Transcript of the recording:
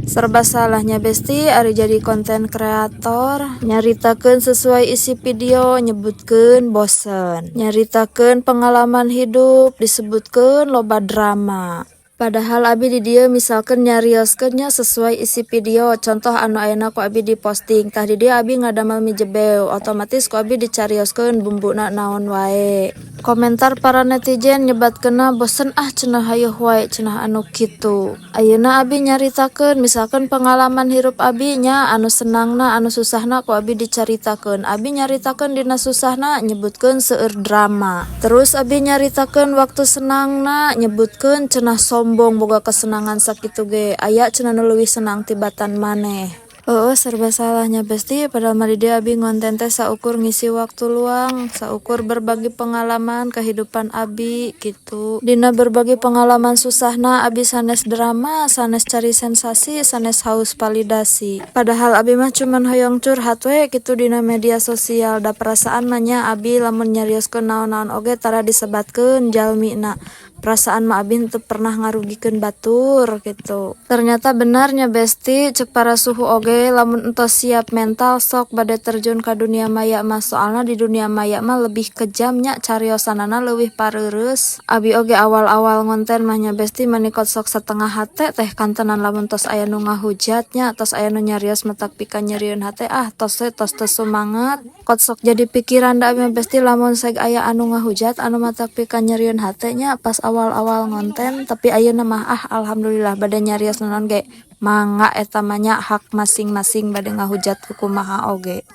Serba salahnya, Besti, ari jadi konten kreator. Nyaritakeun sesuai isi video, nyebutkeun bosen. Nyaritakeun pengalaman hidup, disebutkeun loba drama. Padahal abi di dieu misalkan nyarioskeun nya sesuai isi video. Contoh anu ayeuna ku abi diposting, tah di dieu abi ngadamel mie jebew, otomatis ku abi dicarioskeun bumbuna naon wae. Komentar para netizen nyebatkeunna, "Bosen ah," cenah, "hayeuh wae," cenah anu kitu. Ayeuna abi nyaritakeun misalkan pengalaman hirup abi nya, anu senangna, anu susahna ku abi dicaritakeun. Abi nyaritakeun dina susahna, nyebutkeun seueur drama. Terus abi nyaritakeun waktu senangna, nyebutkeun cenah sombong boga kesenangan sakitu ge, aya cenah nu leuwih senang tibatan maneh. Heueuh, serba salahnya, Besti. Padahal mah di dieu abi ngonten teh saukur ngisi waktu luang, saukur berbagi pengalaman kehidupan abi gitu. Dina berbagi pengalaman susahna, abi sanes drama, sanes cari sensasi, sanes haus validasi. Padahal abi mah cuman hoyong curhat we kitu dina media sosial. Da perasaan mah nya abi lamun nyarioskeun naon-naon oge tara disebatkeun jalmina. Perasaan mah abi henteu pernah ngarugikeun batur gitu. Ternyata benarnya, Besti, cek para suhu oge, lamun entos siap mental sok bade terjun ka dunia maya mah, soalna di dunia maya mah lebih kejam nya, cariosanana leuwih pareureus. Abi oge awal-awal ngonten mah nya, Besti, mani kot sok setengah hate teh kantenan. Lamun tos aya nu ngahujat nya, tos aya nu nyarios matak pikanyerieun hate, ah, tos we, tos teu sumanget. Kot sok jadi pikiran da abi mah, Besti, lamun seg aya anu ngahujat anu matak pikanyerieun hate nya pas awal-awal ngonten. Tapi ayeuna mah, ah, alhamdulillah, bade nyarios naon ge mangga, eta mah nya hak masing-masing bade ngahujat kumaha oge.